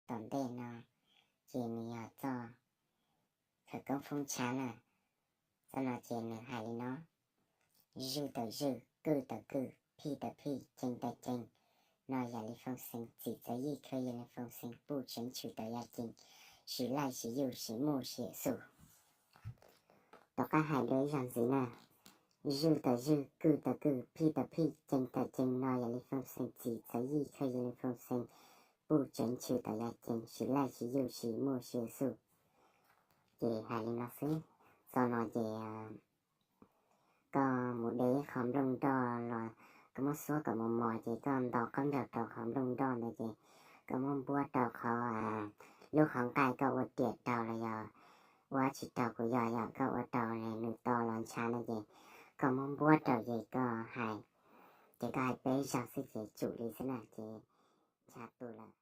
tom ntej no ces nws yog txoj khawv koob foob ntshab na. Txoj no ces nws hais li no: Zwj tawm zwj, kwj tawm kwj, phij tawm phij, ceev tawm ceev, no yam li foos xees, txim txawv yij khawv yam li foos xees, puj tseev tshwm tawm yam ceev, siv laij siv yug siv muaj siv xum. Tom qab hais dua ib zaug ntxiv na: Zwj tawm zwj, kwj tawm kwj, phij tawm phij, ceev tawm ceev, no yam li foos xees, txim txawv yij khawv yam li foos xees, puj tseev tshwm tawm yam ceev, siv laij siv yug siv muaj siv xum. Ces hais li no xwb. Txoj no ces koj mus de qhov nplooj nroj los, koj muab xuab kom mos mos ces koj ntaus qaub ncaug rau qhov nplooj nroj ntawd ces koj muab npuab rau qhov, lub qhov nqaij koj ua riam raug los yog ua tsis raug kuv yog yom, koj ua raug nws to los ntshav no ces koj muab npuab rau ces koj hais, ces koj hais peb zaug xwb ces tsum li xwb na ces ntshav tu lawm.